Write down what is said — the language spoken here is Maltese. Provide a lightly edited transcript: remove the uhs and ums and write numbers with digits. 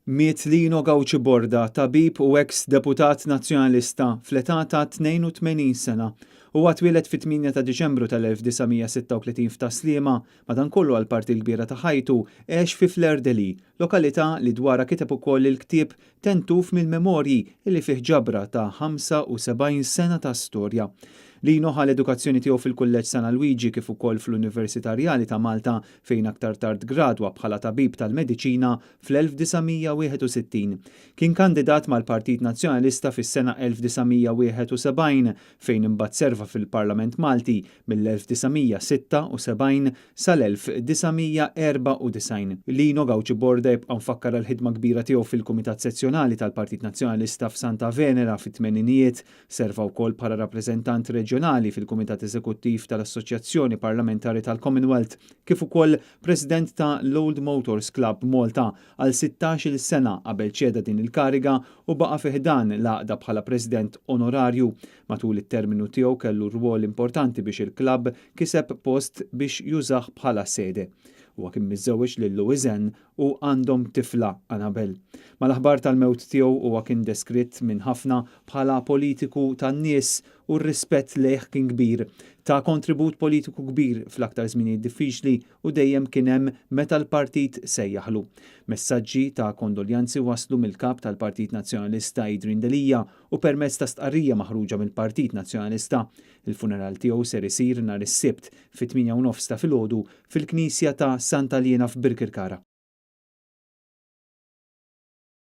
Miet Lino Gauci Borda, tabib u eks deputat Nazzjonalista, fl-età ta' 82 sena. Huwa twieled fit-8 ta' Diċembru tal-1936 f'Tas-Sliema, madankollu għall-parti l-kbira ta' ħajtu għex fi Fleur de Lys, lokalità li dwarha kiteb ukoll il-ktieb Tentuf mill-Memorji li fih ġabra ta' 75 sena ta' storja. Lino ħa l-edukazzjoni tiegħu fil-Kulleġġ San Alwiġi kif ukoll fl-Università Rjali ta' Malta fejn aktar tard gradwa bħala tabib tal-mediċina fl-1961. Kien kandidat mal-Partit Nazzjonalista fis-sena 1971 fejn imbagħad serva fil-Parlament Malti mill-1976 sal-1994. Lino Gauci Borda jibqa' mfakkar għall-ħidma kbira tiegħu fil-Kumitat Sezzjonali tal-Partit Nazzjonalista f'Santa Venera fit-tmeninijiet. Serva wkoll bħala rappreżentant reġjonali fil-Kumitat Eżekuttiv tal-Assoċjazzjoni Parlamentari tal-Commonwealth, kif ukoll President ta' l-Old Motors Club Malta għal 16-il sena qabel ċeda din il-kariga u baqa' fi ħdan l-għaqda bħala President Onorarju. Matul it-terminu tiegħu kellu rwol importanti biex il-klabb kiseb post biex jużah bħala sede. Huwa kien miżżewweġ lil Louisanne u għandhom tifla, Annabel. Mal-aħbar tal-mewt tiegħu huwa kien deskritt minn ħafna bħala politiku tan-nies u r-rispett lejh kien kbir. Ta kontribut politiku kbir fl-aktar żminijiet diffiċli u dejjem kien hemm meta l-partit sejjaħlu. Messaġġi ta' kondoljanzi waslu mill-Kap tal-Partit Nazzjonalista Adrian Delia u permezz ta' stqarrija maħruġa mill-Partit Nazzjonalista. Il-funeral tiegħu ser isir nhar is-Sibt fit-8:30 ta' filgħodu fil-Knisja ta' Santa Liena f'Birkirkara.